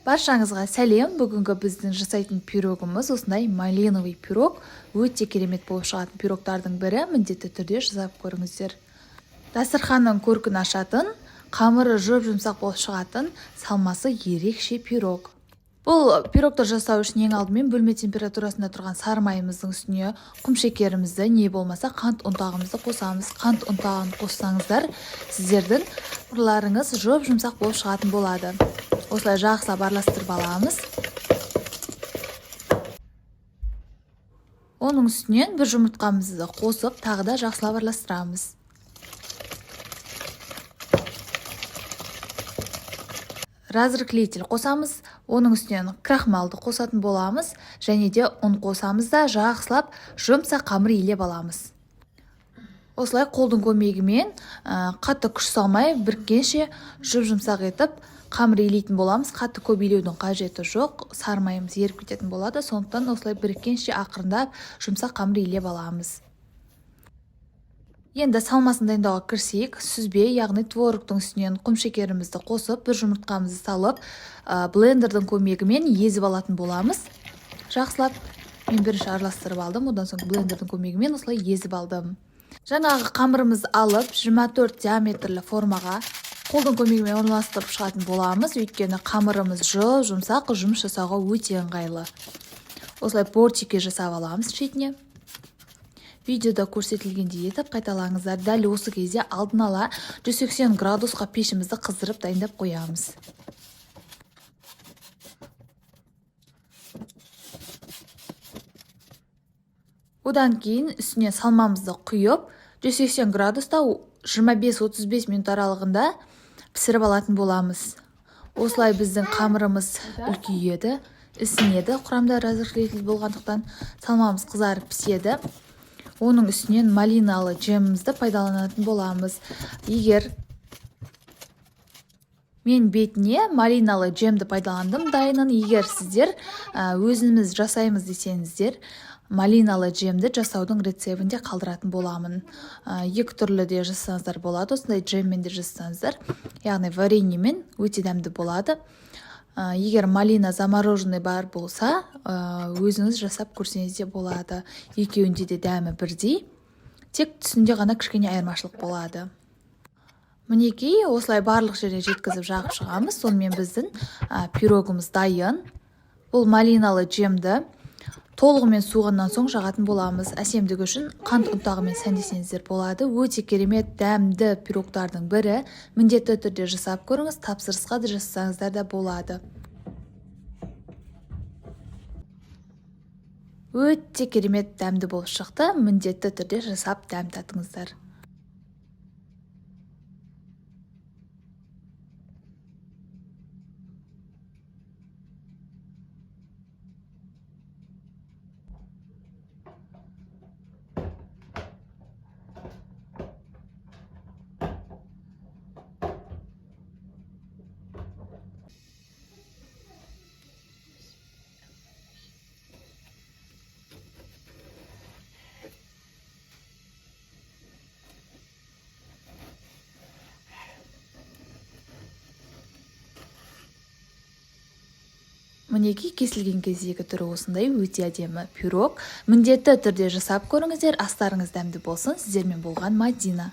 Баршаңызға сәлем! Бүгінгі біздің жасайтын пирогымыз осындай малиновый пирог. Өте керемет болып шығатын пирогтардың бірі, міндетті түрде жасап көріңіздер. Дастарханның көркін ашатын, қамыры жұп-жұмсақ болып шығатын, салмасы ерекше пирог. Бұл пирогты жасау үшін ең алдымен бөлме температурасында тұрған сары майымыздың үстіне құмшекерімізді, не болмаса қант ұнтағымызды қосамыз. Қант ұнтағын қоссаңыздар, сіздердің қамырларыңыз жұп-жұмсақ болып шығатын болады. Осылай жақсылап араластырып аламыз. Оның үстінен бір жұмыртқамызды қосып, тағы да жақсылап араластырамыз. Разрыхлитель қосамыз, оның үстінен крахмалды қосатын боламыз, және де ұн қосамыз да жақсылап жұмсақ қамыр илеп аламыз. Осылай қолдың көмегімен қатты күш салмай біріккенше жұп-жұмсақ етіп қамыр илейтін боламыз. Қатты көп илеудің қажеті жоқ, сары майымыз еріп кететін болады, сондықтан осылай біріккенше ақырындап жұмсақ қамыр илеп аламыз. Енді салмасын дайындауға кірісейік. Сүзбе, яғни творогтың үстінен құмшекерімізді қосып, бір жұмыртқамызды салып, блендердің көмегімен езіп алатын боламыз. Жақсылап мен бірінші араластырып алдым, одан соң блендердің көмегімен осылай езіп алдым. Жаңағы қамырымызды алып, 24 диаметрлі формаға қолдың көмегімен орналастырып шығатын боламыз, өйткені қамырымыз жұп-жұмсақ, жұмыс жасауға өте ыңғайлы. Осылай бортики жасап аламыз шетіне. Видеода көрсетілгендей етіп қайталаңыздар. Дәл осы кезде алдын ала 180 градусқа пешімізді қыздырып дайындап қоямыз. Одан кейін үстіне салмамызды құйып, 180 градуста 25-35 минут аралығында пісіріп алатын боламыз. Осылай біздің қамырымыз үлкейеді, ісінеді, құрамында разрыхлитель болғандықтан салмамыз қызарып піседі. Оның үстінен малиналы джемімізді пайдаланатын боламыз. Егер мен бетіне малиналы джемді пайдаландым дайынын, егер сіздер өзіміз жасаймыз десеңіздер, малиналы джемді жасаудың рецептін де қалдыратын боламын. Екі түрлі де жасасаңыздар болады, осындай джеммен де жасасаңыздар, яғни вареньемен өте дәмді болады. Егер малина замороженный бар болса, өзіңіз жасап көрсеңіз де болады. Екеуінде де дәмі бірдей, тек түсінде ғана кішкене айырмашылық болады. Мінекей, осылай барлық жеріне жеткізіп жағып шығамыз. Сонымен біздің пирогымыз дайын. Бұл малиналы джемді толығымен суығаннан соң жағатын боламыз. Әсемдігі үшін қант ұнтағымен сәндесеңіздер болады. Өте керемет дәмді пирогтардың бірі. Міндетті түрде жасап көріңіз, тапсырысқа да жасасаңыздар да болады. Өте керемет дәмді болып шықты. Міндетті түрде жасап дәм татыңыздар. Мінекей, кесілген кездегі түрі осындай өте әдемі пирог. Міндетті түрде жасап көріңіздер, астарыңыз дәмді болсын. Сіздермен болған Мадина.